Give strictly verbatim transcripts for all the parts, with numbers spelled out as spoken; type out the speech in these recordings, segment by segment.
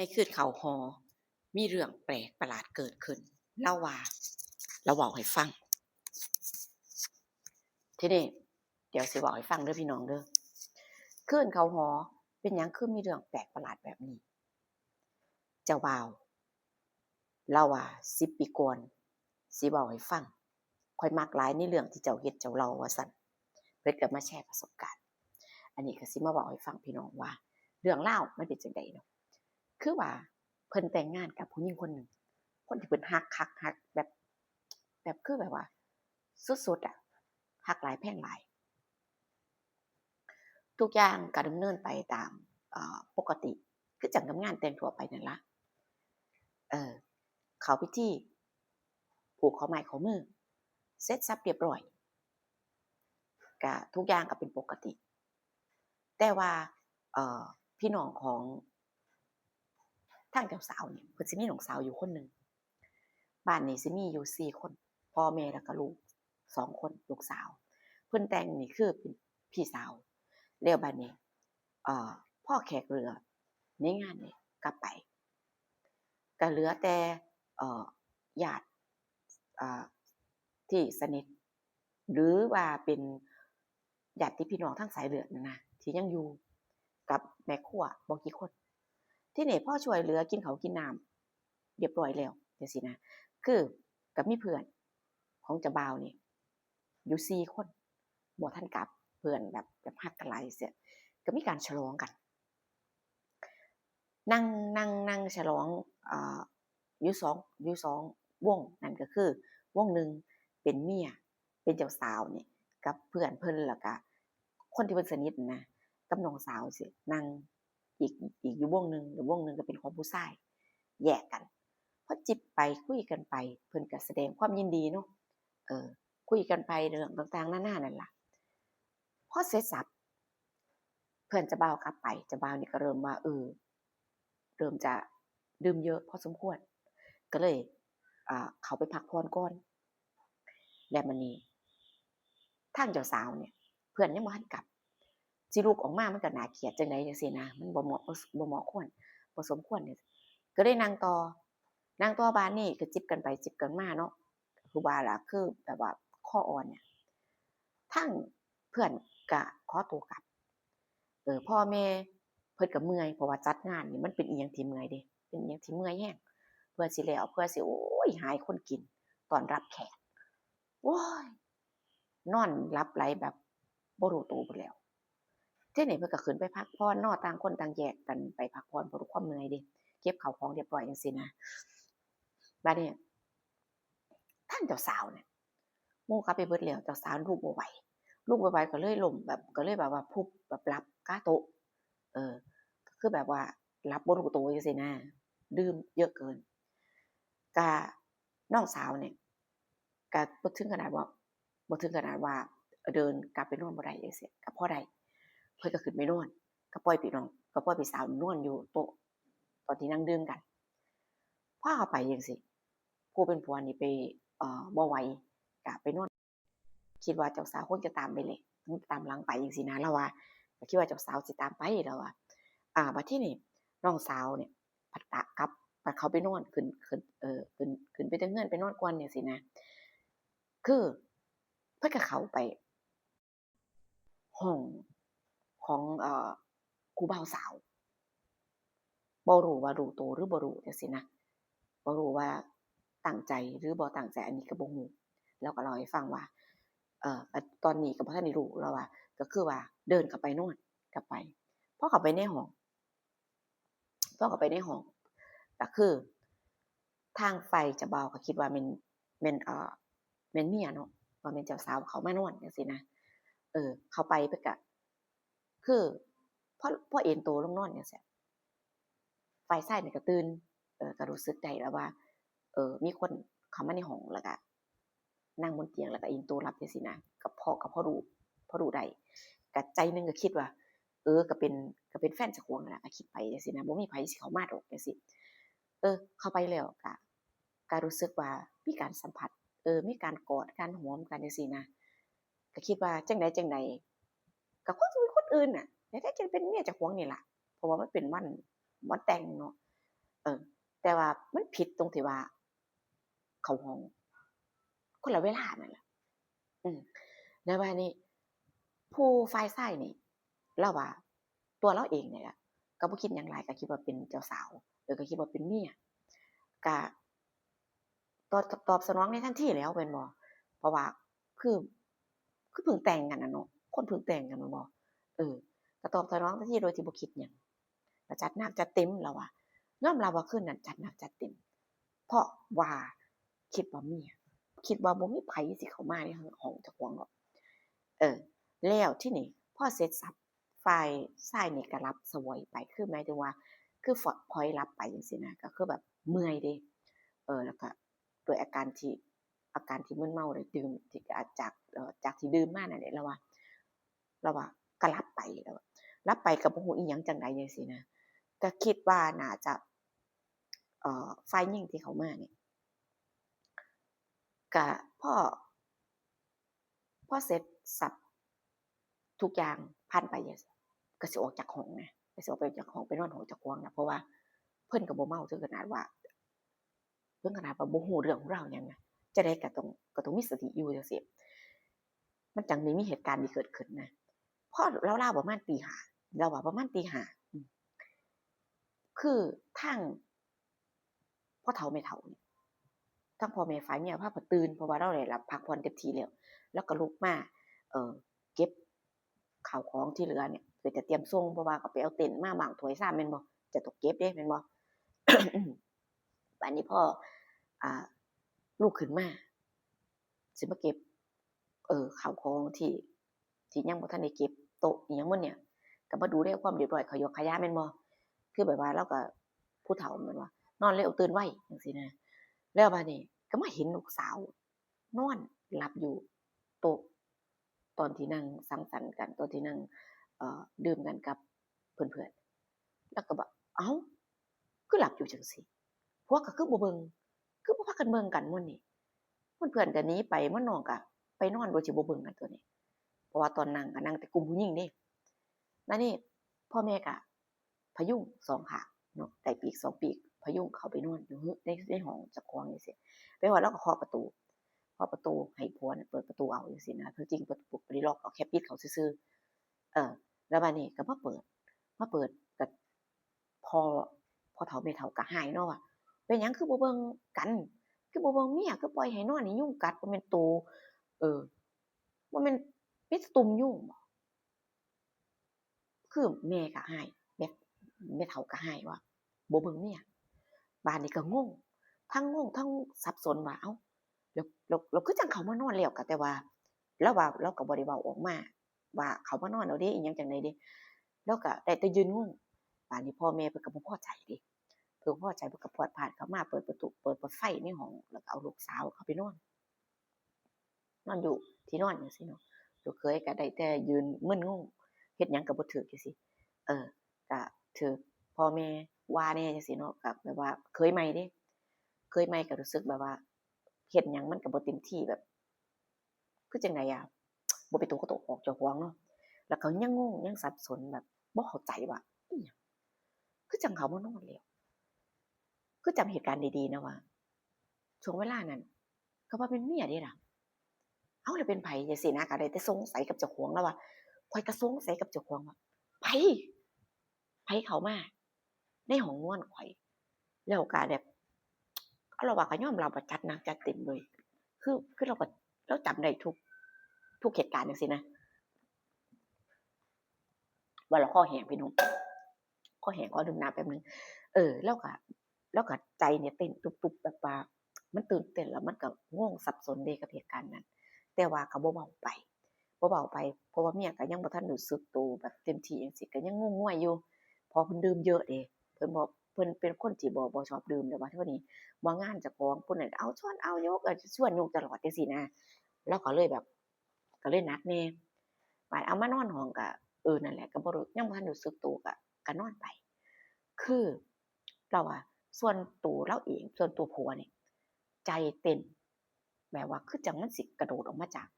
ในคืนเข้าหอ มีเรื่องแปลกประหลาดเกิดขึ้น ลาวว่า ลาวเว้าให้ฟัง ทีนี้ เดี๋ยวสิเว้าให้ฟังเด้อพี่น้องเด้อ คืนเข้าหอ เป็นหยังคือมีเรื่องแปลกประหลาดแบบนี้ เจ้าบ่าว ลาวว่า สิบปีก่อน สิเว้าให้ฟัง ข้อยมักหลายในเรื่องที่เจ้าเฮ็ดเจ้าเล่า ว่าซั่น เพิ่นก็มาแชร์ประสบการณ์ อันนี้ก็สิมาเว้าให้ฟังพี่น้องว่า เรื่องราวมันเป็นจั่งใดเนาะ คือว่าเพิ่นแต่งงานกับผู้หญิงคนหนึ่ง คนที่เพิ่นฮักคัก ฮักแบบ แบบคือแบบว่าสุดๆ อะ ฮักหลายแพงหลาย ทุกอย่างก็ดำเนินไปตาม เอ่อ ปกติ คือจั่งกับงานแต่งทั่วไปนั่นล่ะ เออ เข้าพิธี ผูกข้อไม้ข้อมือ เสร็จสับเรียบร้อย ก็ทุกอย่างก็เป็นปกติ แต่ว่า เอ่อ พี่น้องของทางเจ้าสาวนี่ เพิ่นสิมีน้องสาวอยู่คนหนึ่ง บ้านนี้สิมีอยู่สี่คน พ่อแม่แล้วก็ลูกสองคน ลูกสาว เพิ่นแต่งนี่คือเป็นพี่สาว แล้วบัดนี้ เอ่อ พอแขกเหลือในงานนี่กลับไป ก็เหลือแต่ เอ่อ ญาติ เอ่อ ที่สนิท หรือว่าเป็นญาติพี่น้องทางสายเลือดนั่นนะ ที่ยังอยู่กับแม่ครัวบ่กี่คน ทีนี้พอช่วยเหลือกินข้าวกินน้ำเรียบร้อยแล้วจั่งซี้นะ คือก็มีเพื่อนของเจ้าบ่าวนี่อยู่สี่คน บ่ทันกลับ เพื่อนแบบ แบบฮักกันหลายจั่งซี้ ก็มีการฉลองกัน นั่ง นั่ง นั่งฉลอง เอ่อ อยู่สอง อยู่สองวง นั่นก็คือวงหนึ่งเป็นเมีย เป็นเจ้าสาวนี่ กับเพื่อนเพิ่น แล้วก็คนที่เพิ่นสนิทนะ กับน้องสาวจั่งซี้ นั่งอีก อีกอยู่วงหนึ่ง อีกวงหนึ่งก็เป็นของผู้ชาย แยกกัน พอจิบไปคุยกันไป เพิ่นก็แสดงความยินดีเนาะ เออ คุยกันไปเรื่องต่างๆ นานานั่นล่ะ พอเสร็จสับ เพื่อนเจ้าบ่าวกลับไป เจ้าบ่าวนี่ก็เริ่มว่า เออ เริ่มจะดื่มเยอะพอสมควร ก็เลย อ่า เข้าไปพักผ่อนก่อน แล้วบัดนี้ ทางเจ้าสาวเนี่ย เพื่อนยังบ่ทันกลับ สิลุกออกมามันก็น่าเกลียดจั่งใดจั่งซี้นะ มันบ่เหมาะ บ่ บ่เหมาะควร บ่สมควรเนี่ย ก็เลยนั่งต่อ นั่งต่อ บาดนี้ก็จิบกันไปจิบกันมาเนาะ คือว่าล่ะ คือแบบว่าคออ่อนเนี่ย ทางเพื่อนก็ขอตัวกลับ เออ พ่อแม่เพิ่นก็เมื่อย เพราะว่าจัดงานนี่มันเป็นอิหยังที่เมื่อยเด้ เป็นอิหยังที่เมื่อยแฮง เพื่อสิแล้ว เพื่อสิ โอ้ย หายคนกิน ต้อนรับแขก โอ้ย นอนหลับไหลแบบบ่รู้ตัวพู้นแหล้ว ทีนี้เพิ่นก็ขึ้นไปพักผ่อนเนาะ ต่างคนต่างแยกกันไปพักผ่อน เพราะด้วยความเมื่อยเด้ เก็บข้าวของเรียบร้อยจั่งซี้นะ บาดนี้ ทางเจ้าสาวเนี่ย หมู่กลับไปเบิดแล้ว เจ้าสาวลุกบ่ไหว ลุกบ่ไหวก็เลยล้มแบบ ก็เลยแบบว่าพุบแบบหลับคาโต๊ะ เออ ก็คือแบบว่าหลับบ่รู้ตัวจั่งซี้นะ ดื่มเยอะเกิน ก็น้องสาวเนี่ย ก็บ่ถึงขนาดว่า บ่ถึงขนาดว่าเดินกลับไปนอนบ่ได้จั่งซี้ ก็พอได้ เพิ่นก็ขึ้นไปนอน ก็ปล่อยพี่น้อง ก็ปล่อยพี่สาวนอนอยู่โต๊ะ ตอนที่นั่งดื่มกัน พาเข้าไปจั่งซี้ ผู้เป็นผัวนี่ไป เอ่อ บ่ไหว ก็ไปนอน คิดว่าเจ้าสาวคงจะตามไปแหละ คงจะตามหลังไปจั่งซี้นะ ลาวว่า ก็คิดว่าเจ้าสาวสิตามไป ลาวว่า อ่า บัดทีนี้น้องสาวเนี่ย ผัดตะกลับ ผัดเข้าไปนอน ขึ้น ขึ้น เอ่อ ขึ้น ขึ้นไปเทิงเฮือนไปนอนก่อนจั่งซี้นะ คือเพิ่นก็เข้าไปห้องของ เอ่อ คู่บ่าวสาว บ่รู้ว่ารู้ตัวหรือบ่รู้จั่งซี้นะ บ่รู้ว่าตั้งใจหรือบ่ตั้งใจ อันนี้ก็บ่รู้ ลาวก็เล่าให้ฟังว่า เอ่อ ตอนนี้ก็บ่ทันได้รู้ ลาวว่า ก็คือว่าเดินเข้าไปนอน เข้าไป พอเข้าไปในห้อง พอเข้าไปในห้อง ก็คือ ทางฝ่ายเจ้าบ่าวก็คิดว่าแม่น แม่น เอ่อ แม่นเมียเนาะ ว่าแม่นเจ้าสาวเข้ามานอนจั่งซี้นะ เออ เข้าไปเพิ่นก็ คือ พอ พอเอนโตลงนอนจั่งซี้ ฝ่ายชายนี่ก็ตื่น เออ ก็รู้สึกได้แล้วว่า เออ มีคนเข้ามาในห้อง แล้วก็นั่งบนเตียง แล้วก็เอนโตหลับจั่งซี้นะ ก็พอ ก็พอรู้ พอรู้ได้ ก็ใจหนึ่งก็คิดว่า เออ ก็เป็น ก็เป็นแฟนเจ้าของนั่นล่ะ ก็คิดไปจั่งซี้นะ บ่มีไผสิเข้ามาดอกจั่งซี้ เออ เข้าไปแล้วก็ ก็รู้สึกว่ามีการสัมผัส เออ มีการกอด การหอมกันจั่งซี้นะ ก็คิดว่าจั่งใดจั่งใด ก็คงสิเป็นคนอื่นน่ะ แต่แท้จริงเป็นเมียเจ้าของนี่ล่ะ เพราะว่ามันเป็นวัน วันแต่งเนาะ เออ แต่ว่ามันผิดตรงที่ว่า เข้าห้องคนละเวลานั่นแหละ อืม แล้วบาดนี้ ผู้ฝ่ายชายนี่ ลาวว่า ตัวลาวเองนี่ล่ะ ก็บ่คิดหยังหลาย ก็คิดว่าเป็นเจ้าสาว เออ ก็คิดว่าเป็นเมีย ก็ตอบ ตอบสนองในทันทีแล้วแม่นบ่ เพราะว่าคือ คือเพิ่งแต่งกันน่ะเนาะ คนเพิ่งแต่งกันแม่นบ่ เออ ก็ตอบสนองทันทีโดยที่บ่คิดหยัง ก็จัดหนักจัดเต็ม ลาวว่า ยอมรับว่าคืนนั้นจัดหนักจัดเต็ม เพราะว่าคิดว่าเมีย คิดว่าบ่มีไผสิเข้ามาในห้องเจ้าของดอก เออ แล้วทีนี้พอเสร็จสับ ฝ่ายชายนี่ก็หลับสวยไป คือหมายถึงว่า คือผ่อน ผ่อนหลับไปจั่งซี้นะ ก็คือแบบเมื่อยเด้ เออ แล้วก็ด้วยอาการที่ อาการที่มึนเมาเลย ดื่ม ที่ อ่า จาก เอ่อ จากที่ดื่มมานั่นแหละ ลาวว่า ลาวว่าก็หลับไป ลาวว่า หลับไปก็บ่ฮู้อิหยังจั่งใดจั่งซี้นะ ก็คิดว่าน่าจะ เอ่อ ฝ่ายหญิงที่เข้ามานี่ ก็พอ พอเสร็จสับทุกอย่างผ่านไป ก็สิออกจากห้องนะ ก็สิออกไปจากห้อง ไปนอนห้องเจ้าของนะ เพราะว่าเพิ่นก็บ่เมาถึงขนาดว่า เพิ่นขนาดว่าบ่ฮู้เรื่องรู้ราวหยังนะ จั่งใดก็ต้อง ก็ต้องมีสติอยู่จั่งซี้ มันจั่งสิมีเหตุการณ์นี้เกิดขึ้นนะ พอราวๆประมาณตีห้า ลาวว่าประมาณตีห้า อืม คือทางพ่อเฒ่าแม่เฒ่านี่ ทางพ่อแม่ฝ่ายเมียพากันตื่น เพราะว่าลาวได้หลับพักผ่อนเต็มที่แล้ว ลาวก็ลุกมา เอ่อ เก็บข้าวของที่เหลือเนี่ย เพื่อจะเตรียมส่ง เพราะว่าก็ไปเอาเต็นท์มาม้างถ้วยชามแม่นบ่ จะต้องเก็บเด้แม่นบ่ บาดนี้พอ อ่า ลุกขึ้นมา สิมาเก็บ เอ่อ ข้าวของที่ ที่ยังบ่ทันได้เก็บ โต๊ะอิหยังหมดเนี่ย ก็มาดูแลความเรียบร้อย ขยอกขยาแม่นบ่ คือแบบว่าลาวก็ผู้เฒ่าแม่นบ่ นอนเร็วตื่นไวจั่งซี้นะ แล้วบาดนี้ก็มาเห็นลูกสาวนอนหลับอยู่โต๊ะ ตอนที่นั่งสังสรรค์กัน ตอนที่นั่ง เอ่อ ดื่มกันกับเพื่อนๆ ลาวก็ว่า เอ้า คือหลับอยู่จั่งซี้ ผัวก็คือบ่เบิ่ง คือบ่พากันเบิ่งกันมื้อนี้ เพื่อนๆก็หนีไป หมู่น้องก็ไปนอนโดยที่บ่เบิ่งกันตัวนี้ เพราะว่าตอนนั่งก็นั่งแต่กลุ่มผู้หญิงเด้ บาดนี้พ่อแม่ก็พยุงสองข้างเนาะ ได้ปีกสองปีก พยุงเข้าไปนอนอยู่ใน ในห้องเจ้าของจั่งซี้ ไปฮอดลาวก็เคาะประตู เคาะประตูให้ผัวน่ะเปิดประตูเอาจั่งซี้นะ ความจริงประตูบ่ได้ล็อก เอาแค่ปิดเข้าซื่อๆ เออ แล้วบาดนี้ก็มาเปิด มาเปิดก็ พ่อ พ่อเฒ่าแม่เฒ่าก็ฮ้ายเนาะว่า เป็นหยังคือบ่เบิ่งกัน คือบ่เบิ่งเมีย คือปล่อยให้นอนให้ยุงกัด บ่แม่นโต เออ บ่แม่นมีแต่ตุ่มยุงบ่ คือแม่ก็ฮ้าย แม่ แม่เฒ่าก็ฮ้ายว่า บ่เบิ่งเมีย บาดนี้ก็งง ทั้งงงทั้งสับสนว่า เอ้า แล้ว แล้ว แล้วคือจั่งเข้ามานอนแล้ว ก็แต่ว่า ลาวว่าลาวก็บ่ได้เว้าออกมา ว่าเข้ามานอนแล้วเด้ อิหยังจั่งใดเด้ ลาวก็ได้แต่ยืนงง บาดนี้พ่อแม่เพิ่นก็บ่พอใจเด้ เพิ่นบ่พอใจ เพิ่นก็พรวดพราดเข้ามา เปิดประตู เปิด เปิดไฟในห้อง แล้วก็เอาลูกสาวเข้าไปนอน นอนอยู่ที่นอนจั่งซี้เนาะ ลูกเขยก็ได้แต่ยืนมึนงง เฮ็ดหยังก็บ่ถูกจั่งซี้ เออ ก็ถูกพ่อแม่ว่าแหน่จั่งซี้เนาะ ก็แบบว่าเขยใหม่เด้ เขยใหม่ก็รู้สึกแบบว่า เฮ็ดหยังมันก็บ่เต็มที่ แบบ คือจั่งใดอะ บ่เป็นโตกับโตของเจ้าของเนาะ แล้วก็ยังงงยังสับสน แบบบ่เข้าใจว่าอิหยัง คือจั่งเข้ามานอนแล้ว คือจำเหตุการณ์ดีๆนะว่า ช่วงเวลานั้น ก็ว่าเป็นเมียเด้ล่ะ เอ้า แล้วเป็นไผจั่งซี้นะ ก็ได้แต่สงสัยกับเจ้าของ ลาวว่า ข้อยก็สงสัยกับเจ้าของว่า ไผ ไผเข้ามาในห้องนอนข้อย แล้วก็แบบ ลาวว่าก็ยอมรับว่าจัดหนักจัดเต็มเลย คือ คือลาวก็ ลาวจำได้ทุก ทุกเหตุการณ์จั่งซี้นะ ว่าลาวคอแห้งพี่น้อง คอแห้ง ขอดื่มน้ำแป๊บนึง เออ ลาวก็ ลาวก็ใจเนี่ยเต้นตุบๆ แบบว่ามันตื่นเต้น แล้วมันก็งงสับสนเด้กับเหตุการณ์นั้น แต่ว่าก็บ่เว้าไป บ่เว้าไป เพราะว่าเมียก็ยังบ่ทันรู้สึกโตแบบเต็มที่จั่งซี้ ก็ยังงงงวยอยู่ เพราะเพิ่นดื่มเยอะเด้ เพิ่นบ่ เพิ่นเป็นคนที่บ่ บ่ชอบดื่ม แต่ว่าเท่านี้ ว่างานเจ้าของผู้นั้นเอา ชวนเอา ยก เอ่อ ชวนยกตลอดจั่งซี้นะ ลาวก็เลยแบบ ก็เลยหนักแหน่ บาดเอามานอนห้องก็ เออ นั่นแหละ ก็บ่รู้ ยังบ่ทันรู้สึกโต ก็ ก็นอนไป คือ ลาวว่าส่วนโตลาวเอง ส่วนโตผัวนี่ ใจเต้น แบบว่าคือจั่งมันสิกระโดดออกมาจาก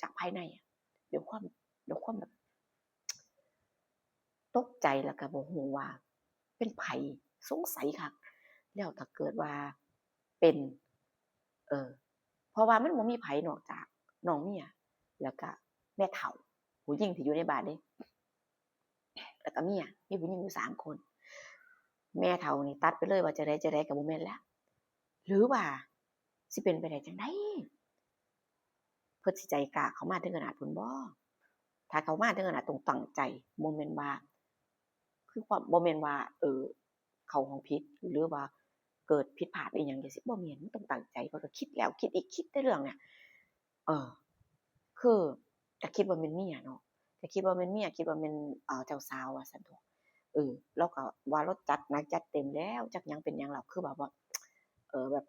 จากภายในอะ ด้วยความ ด้วยความแบบ ตกใจ แล้วก็บ่ฮู้ว่าเป็นไผ สงสัยคัก แล้วถ้าเกิดว่าเป็น เออ เพราะว่ามันบ่มีไผนอกจากน้องเมีย แล้วก็แม่เฒ่า ผู้หญิงที่อยู่ในบ้านเด้ แล้วก็เมีย มีผู้หญิงอยู่สามคน แม่เฒ่านี่ตัดไปเลยว่าจั่งใดจั่งใดก็บ่แม่นแล้ว หรือว่าสิเป็นไปได้จั่งใด เพิ่นสิใจกล้าเข้ามาถึงขนาดพู้นบ่ ถ้าเข้ามาถึงขนาดต้องตั้งใจ บ่แม่นว่า คือความ บ่แม่นว่า เออ เข้าห้องผิด หรือว่าเกิดผิดพลาดอีหยังจั่งซี้ บ่แม่น มันต้องตั้งใจ เพิ่นก็คิดแล้วคิดอีก คิดแต่เรื่องเนี่ย เออ คือก็คิดว่าแม่นเมียเนาะ ก็คิดว่าแม่นเมีย คิดว่าแม่น เอ่อ เจ้าสาวว่าซั่นเถาะ เออ ลาวก็ว่าลาวจัดหนักจัดเต็มแล้ว จักหยังเป็นหยังแล้ว คือแบบว่า เออ แบบ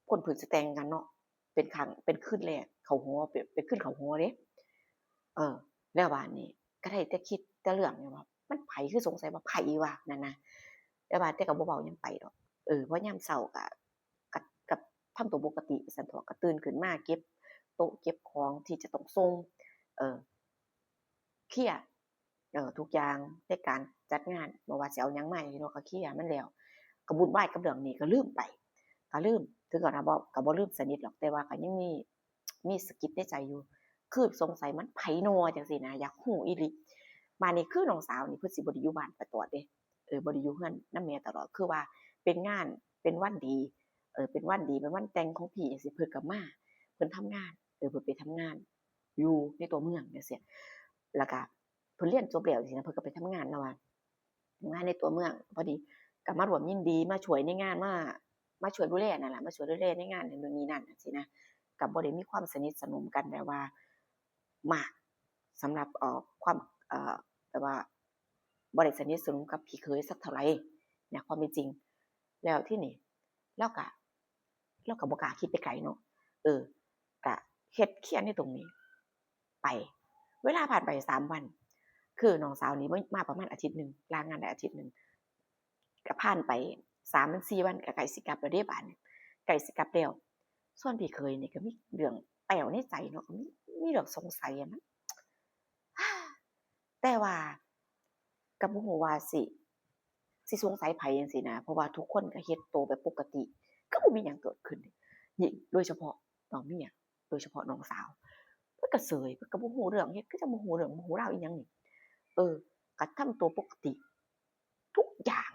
คนเพิ่งสิแต่งกันเนาะ เป็นครั้ง เป็นคืนแรกเข้าหอ เป็น เป็นคืนเข้าหอเด้ เออ แล้วบาดนี้ก็ได้แต่คิดแต่เรื่องเนี่ยว่า มันไผ คือสงสัยว่าไผวะนั่นนะ แต่ว่าแต่ก็บ่เว้าหยังไปดอก เออ พอยามเช้าก็ ก็ ก็ทำตัวปกติว่าซั่นเถาะ ก็ตื่นขึ้นมาเก็บโต๊ะเก็บของที่จะต้องส่ง เออ เคลียร์ เอ่อ ทุกอย่างในการจัดงาน บ่ว่าสิเอาหยังมาจั่งซี้เนาะ ก็เคลียร์มันแล้ว ก็วุ่นวายกับเรื่องนี้ ก็ลืมไป ก็ลืม ถึงขนาดบ่ ก็บ่ลืมสนิทหรอก แต่ว่าก็ยังมี มีสะกิดในใจอยู่ คือสงสัยมันไผน้อจั่งซี้นะ อยากฮู้อีหลี บาดนี้คือน้องสาวนี่เพิ่นสิบ่ได้อยู่บ้านตลอดเด้ เออ บ่ได้อยู่เฮือนนำแม่ตลอด คือว่าเป็นงาน เป็นวันดี เออ เป็นวันดี เป็นวันแต่งของพี่จั่งซี้ เพิ่นก็มา เพิ่นทำงาน เออ เพิ่นไปทำงานอยู่ในตัวเมืองจั่งซี้ แล้วก็เพิ่นเรียนจบแล้วจั่งซี้นะ เพิ่นก็ไปทำงานแล้วว่า ทำงานในตัวเมือง พอดีก็มาร่วมยินดี มาช่วยในงาน มา มาช่วยดูแลนั่นล่ะ มาช่วยดูแลในงานนู่นนี่นั่นจั่งซี้นะ ก็บ่ได้มีความสนิทสนมกันแบบว่ามาก สำหรับ เอ่อ ความ เอ่อ แบบว่าบ่ได้สนิทสนมกับพี่เขยสักเท่าไหร่นะ ความเป็นจริง แล้วทีนี้ลาวก็ ลาวก็บ่กล้าคิดไปไกลเนาะ เออ ก็เฮ็ดเคลียร์ในตรงนี้ไป เวลาผ่านไปสามวัน คือน้องสาวนี่มา มาประมาณอาทิตย์หนึ่ง ลางานได้อาทิตย์หนึ่ง ก็ผ่านไปสามถึงสี่วัน ก็ใกล้สิกลับแล้วเด้บาดนี้ ใกล้สิกลับแล้ว ส่วนพี่เขยนี่ก็มีเรื่องแป๋วในใจเนาะ ก็มี มีเรื่องสงสัยอะ มัน แต่ว่าก็บ่ฮู้ว่าสิ สิสงสัยไผจั่งซี้นะ เพราะว่าทุกคนก็เฮ็ดโตแบบปกติ ก็บ่มีหยังเกิดขึ้น ยิ่งโดยเฉพาะน้องเมีย โดยเฉพาะน้องสาว เพิ่นก็เสย เพิ่นก็บ่ฮู้เรื่อง เฮ็ดคือจั่งบ่ฮู้เรื่อง บ่ฮู้ราวอีหยังนี่ เออ ก็ทำตัวปกติทุกอย่าง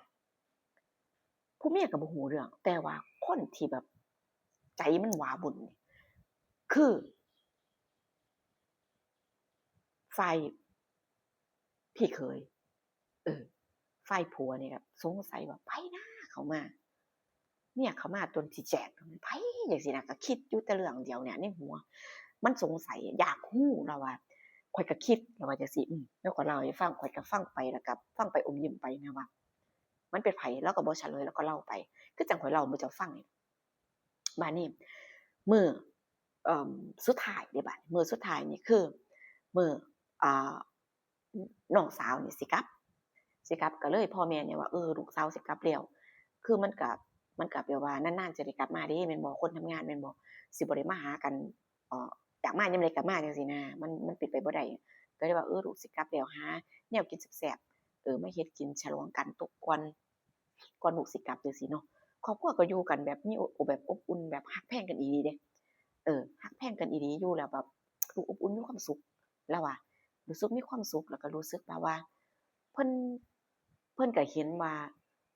ผู้เมียก็บ่ฮู้เรื่อง แต่ว่าคนที่แบบใจมันว้าวุ่นนี่ คือ ฝ่ายพี่เขย เออ ฝ่ายผัวนี่ก็สงสัยว่า "ไผนะเข้ามา เมียเข้ามาตอนสิแจ้ง ไผ" จั่งซี้นะ ก็คิดอยู่แต่เรื่องเดียวเนี่ยในหัว มันสงสัย อยากฮู้ ลาวว่า ข้อยก็คิด ลาวว่าจั่งซี้ อืม ลาวก็เล่าให้ฟัง ข้อยก็ฟังไป แล้วก็ฟังไปอมยิ้มไปนะว่า มันเป็นไผ ลาวก็บ่เฉลย ลาวก็เล่าไป คือจั่งข้อยเล่าให้หมู่เจ้าฟังนี่ บาดนี้ มื้อ เอิ่ม สุดท้ายเด้บาดนี้ มื้อสุดท้ายนี่คือ มื้อ อ่า น้องสาวนี่สิกลับ สิกลับ ก็เลยพ่อแม่เนี่ยว่า เออ ลูกสาวสิกลับแล้ว คือมันก็ มันก็แบบว่านานๆจะได้กลับมาเด้ แม่นบ่ คนทำงานแม่นบ่ สิบ่ได้มาหากัน เอ่อ อยากมายามใดก็มาจั่งซี้นะ มัน มันเป็นไปบ่ได้ ก็เลยว่า เออ ลูกสิกลับแล้ว หาแนวกินแซ่บๆ เออ มาเฮ็ดกินฉลองกันโต๊ะก่อน ก่อนลูกสิกลับจั่งซี้เนาะ ครอบครัวก็อยู่กันแบบมี โอ แบบอบอุ่น แบบฮักแพงกันอีหลีเด้ เออ ฮักแพงกันอีหลี อยู่แล้วแบบรู้อบอุ่น มีความสุข ลาวว่า รู้สึกมีความสุข แล้วก็รู้สึกแบบว่า เพิ่น เพิ่นก็เห็นว่า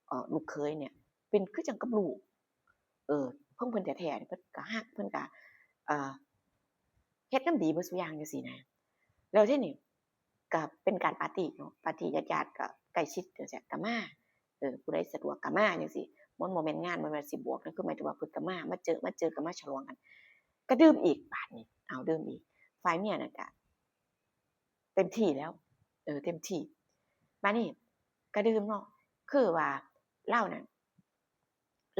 เอ่อ ลูกเขยเนี่ย เป็นคือจั่งกับลูก เออ ของเพิ่นแท้ๆ เพิ่นก็ฮัก เพิ่นก็ เอ่อ เฮ็ดนำดีเบิดซุอย่างจั่งซี้นะ แล้วทีนี้ก็เป็นการปาร์ตี้เนาะ ปาร์ตี้ญาติๆ ก็ใกล้ชิดจั่งซี้ก็มา เออ ผู้ใดสะดวกก็มาจั่งซี้ มันบ่แม่นงาน บ่แม่นสิบวกนะ คือหมายถึงว่าเพิ่นก็มา มาเจอ มาเจอก็มาฉลองกัน ก็ดื่มอีกบาดนี้ เอาดื่มอีก ฝ่ายเมียนั่นก็เต็มที่แล้ว เออ เต็มที่ บาดนี้ก็ดื่มเนาะ คือว่าลาวนั่น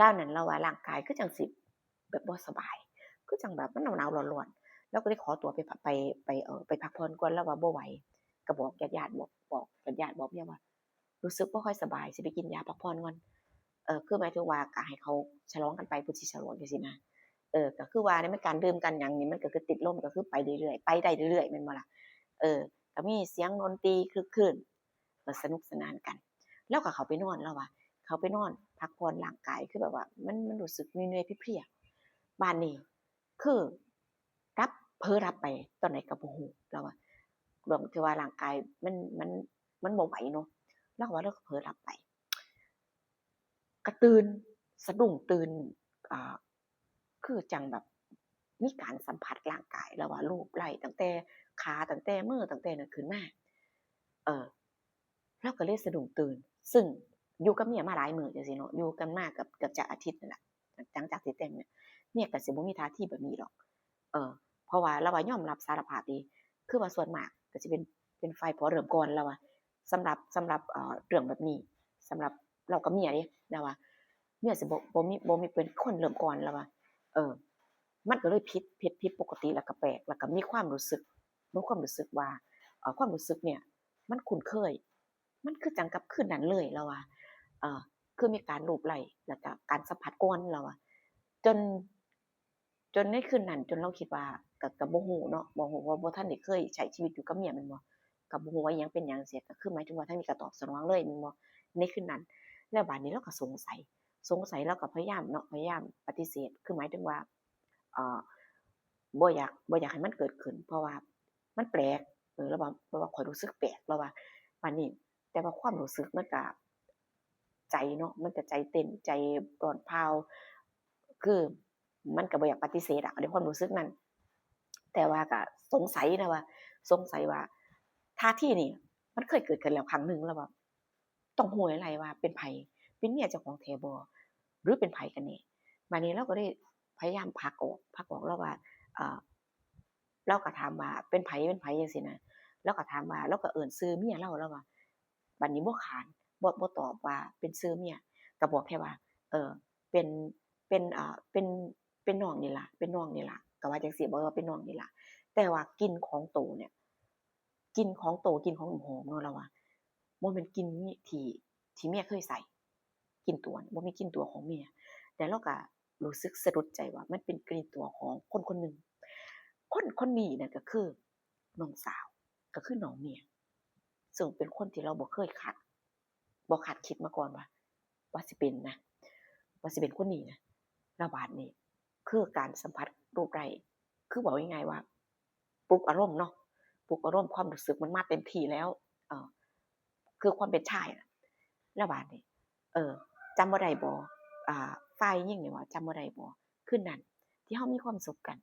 ลาวนั่น ลาวว่าร่างกายคือจั่งสิแบบบ่สบาย คือจั่งแบบมันหนาวๆ ร้อนๆ ลาวก็เลยขอตัวไป ไป ไป เอ่อ ไปพักผ่อนก่อน ลาวว่าบ่ไหว ก็บอกญาติๆ บอก บอกญาติๆ บอกเมียว่า รู้สึกบ่ค่อยสบาย สิไปกินยาพักผ่อนก่อน เออ คือหมายถึงว่าก็ให้เขาฉลองกันไป เพิ่นสิฉลองจั่งซี้นะ เออ ก็คือว่าในมันการดื่มกันหยังนี่ มันก็คือติดลม ก็คือไปเรื่อยๆ ไปได้เรื่อยๆ แม่นบ่ล่ะ เออ ก็มีเสียงดนตรีครึกครื้น ก็สนุกสนานกัน ลาวก็เข้าไปนอน ลาวว่า เขาไปนอนพักผ่อนร่างกาย คือแบบว่ามัน มันรู้สึกเมื่อยๆเพลียๆ บาดนี้ คือหลับ เผลอหลับไปตอนไหนก็บ่ฮู้ ลาวว่า รวมถึงว่าร่างกายมัน มัน มันบ่ไหวเนาะ ลาวว่าลาวก็เผลอหลับไป ก็ตื่น สะดุ้งตื่น อ่า คือจั่งแบบมีการสัมผัสร่างกาย ลาวว่าลูบไล้ตั้งแต่ขา ตั้งแต่มือ ตั้งแต่นั่นขึ้นมา เออ ลาวก็เลยสะดุ้งตื่น ซึ่งอยู่กับเมียมาหลายมื้อจั่งซี้เนาะ อยู่กันมาเกือบ เกือบจะอาทิตย์นั่นล่ะ หลังจากที่แต่งเนี่ย เมียก็สิบ่มีท่าทีแบบนี้ดอก เออ เพราะว่าลาวว่ายอมรับสารภาพเด้ คือว่าส่วนมากก็สิเป็น เป็นฝ่ายผัวเริ่มก่อน ลาวว่า สำหรับ สำหรับ เอ่อ เรื่องแบบนี้ สำหรับลาวกับเมียเด้ ลาวว่า เมียสิบ่ บ่มี บ่มีเป็นคนเริ่มก่อน ลาวว่า เออ มันก็เลยผิด ผิด ผิดปกติ แล้วก็แปลก แล้วก็มีความรู้สึก มีความรู้สึกว่า เอ่อ ความรู้สึกเนี่ย มันคุ้นเคย มันคือจั่งกับคืนนั้นเลย ลาวว่า เอ่อ คือมีการลูบไล้ แล้วก็การสัมผัสก่อน ลาวว่า จน จนในคืนนั้น จนลาวคิดว่า ก็ ก็บ่ฮู้เนาะ บ่ฮู้ เพราะบ่ทันได้เคยใช้ชีวิตอยู่กับเมียแม่นบ่ ก็บ่ฮู้ว่าอิหยังเป็นหยังจั่งซี้ ก็คือหมายถึงว่าทางนี้ก็ตอบสนองเลยแม่นบ่ ในคืนนั้น แล้วบาดนี้ลาวก็สงสัย สงสัย ลาวก็พยายามเนาะ พยายามปฏิเสธ คือหมายถึงว่า เอ่อ บ่อยาก บ่อยากให้มันเกิดขึ้น เพราะว่ามันแปลก เออ ลาวว่า ลาวว่าข้อยรู้สึกแปลก ลาวว่า บาดนี้ แต่ว่าความรู้สึกมันก็ ใจเนาะ มันก็ใจเต้น ใจร้อนเผา คือมันก็บ่อยากปฏิเสธอะ ในความรู้สึกนั้น แต่ว่าก็สงสัยนะว่า สงสัยว่า ท่าทีนี่มันเคยเกิดขึ้นแล้วครั้งหนึ่ง ลาวว่า ต้องฮู้แหล่วว่าเป็นไผ เป็นเมียเจ้าของแท้บ่ หรือเป็นไผกันแน่ บาดนี้ลาวก็เลยพยายามผลักออก ผลักออก ลาวว่า เอ่อ ลาวก็ถามว่า เป็นไผ เป็นไผ จั่งซี้นะ ลาวก็ถามว่า ลาวก็เอิ้นชื่อเมียลาว ลาวว่า บาดนี้บ่ขาน บ่ บ่ตอบว่าเป็นชื่อเมีย ก็บอกแค่ว่า เออ เป็น เป็น เอ่อ เป็น เป็นน้องนี่ล่ะ เป็นน้องนี่ล่ะ ก็ว่าจั่งซี้ บอกว่าเป็นน้องนี่ล่ะ แต่ว่ากลิ่นของโตเนี่ย กลิ่นของโต กลิ่นของน้ำหอมเนาะ ลาวว่า บ่แม่นกลิ่นที่ ที่เมียเคยใช้ กลิ่นตั๋วเนี่ย บ่แม่นกลิ่นตั๋วของเมีย แต่ลาวก็รู้สึกสะดุดใจว่ามันเป็นกลิ่นตั๋วของคนคนหนึ่ง คนคนนี้นั่นก็คือน้องสาว ก็คือน้องเมีย ซึ่งเป็นคนที่ลาวบ่เคยคาด บ่คาดคิดมาก่อนว่า ว่าสิเป็นนะ ว่าสิเป็นคนนี้นะ แล้วบาดนี้ คือการสัมผัสลูบไล้ คือเว้าง่ายๆว่า ปลุกอารมณ์เนาะ ปลุกอารมณ์ ความรู้สึกมันมาเต็มที่แล้ว เอ่อ คือความเป็นชายน่ะ แล้วบาดนี้ เออ จำบ่ได้บ่ อ่า ฝ่ายหญิงนี่ว่า จำบ่ได้บ่ คืนนั้นที่เฮามีความสุขกัน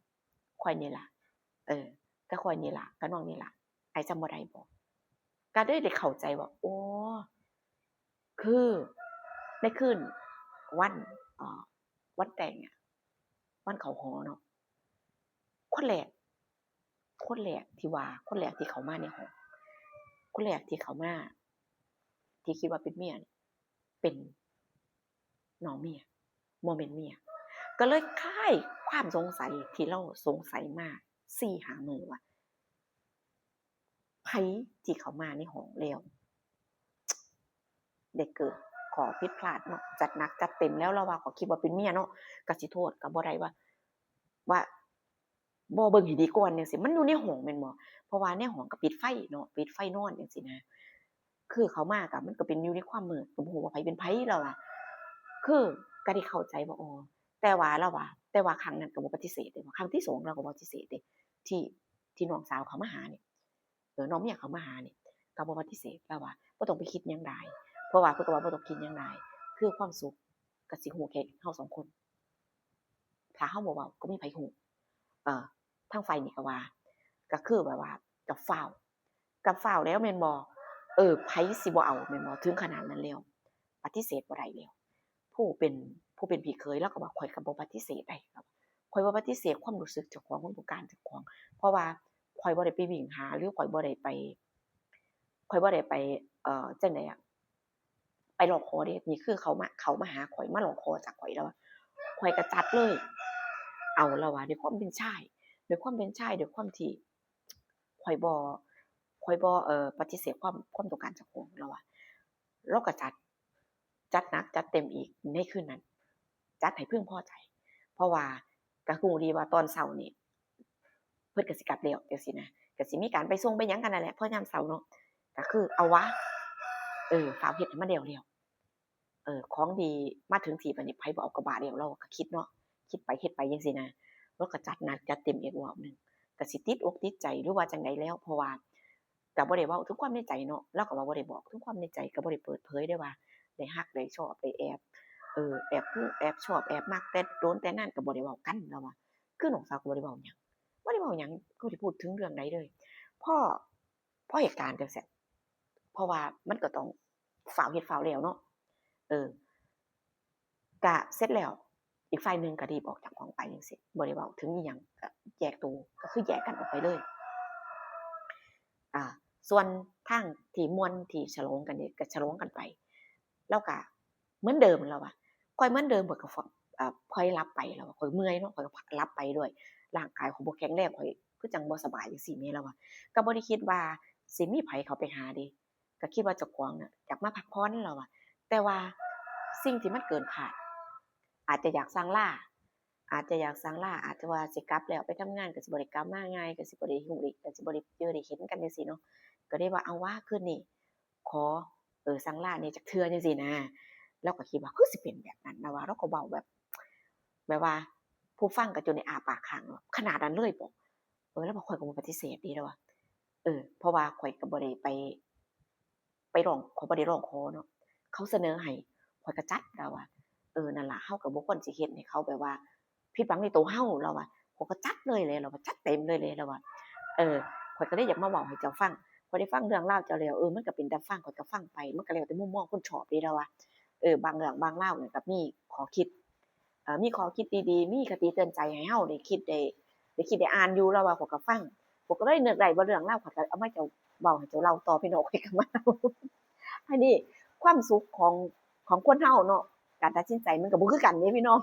ข้อยนี่ล่ะ เออ กับข้อยนี่ล่ะ กับน้องนี่ล่ะ อ้ายจำบ่ได้บ่ ก็เลยได้เข้าใจว่า โอ้ คือในคืนวัน เอ่อ วันแต่งอะ วันเข้าหอเนาะ คนแรก คนแรกที่ว่า คนแรกที่เข้ามาในห้อง คนแรกที่เข้ามา ที่คิดว่าเป็นเมียนี่ เป็นน้องเมีย บ่แม่นเมีย ก็เลยคลายความสงสัยที่ลาวสงสัยมาสี่ห้ามื้อว่า ไผที่เข้ามาในห้องแล้ว ได้เกิดข้อผิดพลาดเนาะ จัดหนักจัดเต็มแล้ว ลาวว่าข้อยคิดว่าเป็นเมียเนาะ ก็สิโทษก็บ่ได้ว่า ว่าบ่เบิ่งให้ดีก่อนจั่งซี้ มันอยู่ในห้องแม่นบ่ เพราะว่าในห้องก็ปิดไฟเนาะ ปิดไฟนอนจั่งซี้นะ คือเข้ามาก็มันก็เป็นอยู่ในความมืด ก็บ่ฮู้ว่าไผเป็นไผ ลาวว่า คือก็ได้เข้าใจว่า อ๋อ แต่ว่าลาวว่า แต่ว่าครั้งนั้นก็บ่ปฏิเสธเด้ ครั้งที่สองลาวก็บ่ปฏิเสธเด้ ที่ ที่น้องสาวเข้ามาหานี่ เออ น้องเมียเข้ามาหานี่ ก็บ่ปฏิเสธ ลาวว่า บ่ต้องไปคิดหยังหลาย เพราะว่าเพิ่นก็ว่าบ่ต้องคิดหยังหลาย คือความสุขก็สิฮู้แค่เฮาสองคน ถ้าเฮาบ่เว้าก็บ่มีไผฮู้ เออ ทางฝ่ายนี้ก็ว่า ก็คือแบบว่า ก็ฟ้าว ก็ฟ้าวแล้วแม่นบ่ เออ ไผสิบ่เอาแม่นบ่ ถึงขนาดนั้นแล้ว ปฏิเสธบ่ได้แล้ว ผู้เป็น ผู้เป็นพี่เขยลาวก็ว่า ข้อยก็บ่ปฏิเสธได้ ข้อยบ่ปฏิเสธความรู้สึกเจ้าของ ความต้องการเจ้าของ เพราะว่าข้อยบ่ได้ไปวิ่งหา หรือข้อยบ่ได้ไป ข้อยบ่ได้ไป เอ่อ จั่งใดอะ ไปร้องขอเด้ นี่คือเขามา เขามาหาข้อย มาร้องขอจากข้อย ลาวว่า ข้อยก็จัดเลย เอา ลาวว่า ด้วยความเป็นชาย ด้วยความเป็นชาย ด้วยความที่ข้อยบ่ ข้อยบ่ เอ่อ ปฏิเสธความ ความต้องการเจ้าของ ลาวว่า ลาวก็จัด จัดหนักจัดเต็มอีกในคืนนั้น จัดให้พึงพอใจ เพราะว่าก็ฮู้ดีว่าตอนเช้านี่ เพิ่นก็สิกลับแล้วจั่งซี้นะ ก็สิมีการไปส่งไปหยังกันนั่นแหละ พอยามเช้าเนาะ ก็คือเอาวะ เออ ฟ้าวเฮ็ดให้มันแล้วแล้ว ออ ของดีมาถึงที่ บัดนี้ไผบ่เอากะบาเดียว ลาวก็คิดเนาะ คิดไปเฮ็ดไปจั่งซี้นะ ลาวก็จัดหนักจัดเต็มอีกรอบหนึ่ง ก็สิติดอกติดใจหรือว่าจั่งใดแล้ว เพราะว่าก็บ่ได้เว้าถึงความในใจเนาะ ลาวก็ว่าบ่ได้บอกถึงความในใจ ก็บ่ได้เปิดเผยเด้ว่าได้ฮักได้ชอบ ได้แอบ เออ แอบ แอบชอบแอบมักแต่โดนแต่นาน ก็บ่ได้เว้ากัน ลาวว่า คือน้องสาวก็บ่ได้เว้าหยัง บ่ได้เว้าหยัง บ่ได้พูดถึงเรื่องใดเลย พอ พอเหตุการณ์จั่งซี้ เพราะว่ามันก็ต้องฟ้าวเฮ็ดฟ้าวแล้วเนาะ เออ กะเสร็จแล้ว อีกฝ่ายหนึ่งก็รีบออกจากห้องไปจั่งซี้ บ่ได้เว้าถึงอิหยัง ก็แยกตัว ก็คือแยกกันออกไปเลย อ่า ส่วนทางที่ม่วนที่ฉลองกันนี่ก็ฉลองกันไป ลาวก็เหมือนเดิม ลาวว่า ข้อยเหมือนเดิม ข้อยก็ฟ- อ่า ข้อยหลับไป ลาวว่า ข้อยเมื่อยเนาะ ข้อยก็หลับไปด้วย ร่างกายข้อยบ่แข็งแรง ข้อยคือจั่งบ่สบายจั่งซี้แหม ลาวว่า ก็บ่ได้คิดว่าสิมีไผเข้าไปหาเด้ ก็คิดว่าเจ้าของน่ะอยากมาพักผ่อน ลาวว่า แต่ว่าสิ่งที่มันเกินคาด อาจจะอยากสั่งลา อาจจะอยากสั่งลา อาจจะว่าสิกลับแล้วไปทำงาน ก็สิบ่ได้กลับมาง่าย ก็สิบ่ได้ฮู้ได้ ก็สิบ่ได้เจอได้เห็นกันจั่งซี้เนาะ ก็เลยว่า เอาวะ คืนนี้ขอ เออ สั่งลาแหน่จักเทื่อจั่งซี้นะ ลาวก็คิดว่าคือสิเป็นแบบนั้นนะว่า ลาวก็เว้าแบบ แบบว่าผู้ฟังก็จนได้อ้าปากค้างเนาะ ขนาดนั้นเลยบ่ เออ ลาวว่า ข้อยก็บ่ปฏิเสธเด้ ลาวว่า เออ เพราะว่าข้อยก็บ่ได้ไป ไปร้อง ข้อยบ่ได้ร้องขอเนาะ เขาเสนอให้ ข้อยก็จัด ลาวว่า เออ นั่นล่ะ เฮาก็บ่ควรสิเฮ็ดให้เขาแบบว่าผิดหวังในตัวเฮา ลาวว่า ข้อยก็จัดเลยแหละ ลาวว่า จัดเต็มเลยแหละ ลาวว่า เออ ข้อยก็เลยอยากมาเว้าให้เจ้าฟัง ข้อยได้ฟังเรื่องราวเจ้าแล้ว เออ มันก็เป็นตาฟัง ข้อยก็ฟังไป มันก็แล้วแต่มุมมองคนชอบเด้ ลาวว่า เออ บางเรื่องบางราวนี่ก็มีข้อคิด เอ่อ มีข้อคิดดีๆ มีคติเตือนใจให้เฮาได้คิดได้ ได้คิดได้อ่านอยู่ ลาวว่า ข้อยก็ฟัง ข้อยก็เลยนึกได้ว่าเรื่องราว ข้อยก็เอามาเจ้า เว้าให้เจ้าเล่าต่อ พี่น้อง ข้อยก็มาเล่า อันนี้ความสุขของ ของคนเฮาเนาะ การตัดสินใจมันก็บ่คือกันเด้พี่น้อง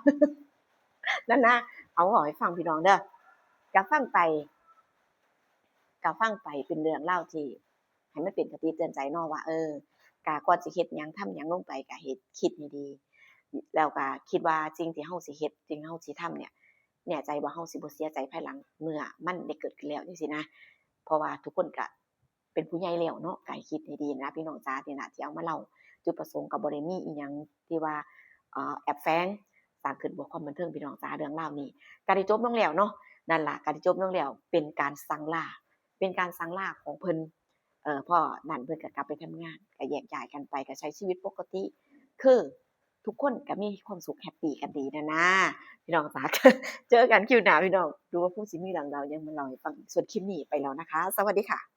นั่นนะ เอาเว้าให้ฟังพี่น้องเด้อ ก็ฟังไป ก็ฟังไปเป็นเรื่องราวที่ให้มันเป็นคติเตือนใจเนาะว่า เออ ก็ก่อนสิเฮ็ดหยังทำหยังลงไป ก็เฮ็ด คิดให้ดี แล้วก็คิดว่าสิ่งที่เฮาสิเฮ็ด สิ่งเฮาสิทำเนี่ย แน่ใจว่าเฮาสิบ่เสียใจภายหลังเมื่อมันได้เกิดขึ้นแล้วจั่งซี้นะ เพราะว่าทุกคนก็เป็นผู้ใหญ่แล้วเนาะ ก็ให้คิดให้ดีนะพี่น้องจ๋า นี่นะที่เอามาเล่า จุดประสงค์ก็บ่ได้มีอิหยังที่ว่า เอ่อ แอบแฝง สร้างขึ้นเพื่อความบันเทิงพี่น้องจ๋า เรื่องราวนี้ก็ได้จบลงแล้วเนาะ นั่นล่ะ ก็ได้จบลงแล้ว เป็นการสั่งลา เป็นการสั่งลาของเพิ่น เอ่อ พอนั้นเพิ่นก็กลับไปทำงาน ก็แยกย้ายกันไป ก็ใช้ชีวิตปกติ คือทุกคนก็มีความสุขแฮปปีกันดีนั่นนะ พี่น้องจ๋า เจอกันคลิปหน้าพี่น้อง ดูว่าผู้สิมีเรื่องราวหยังมาเล่าให้ฟัง ส่วนคลิปนี้ไปแล้วนะคะ สวัสดีค่ะ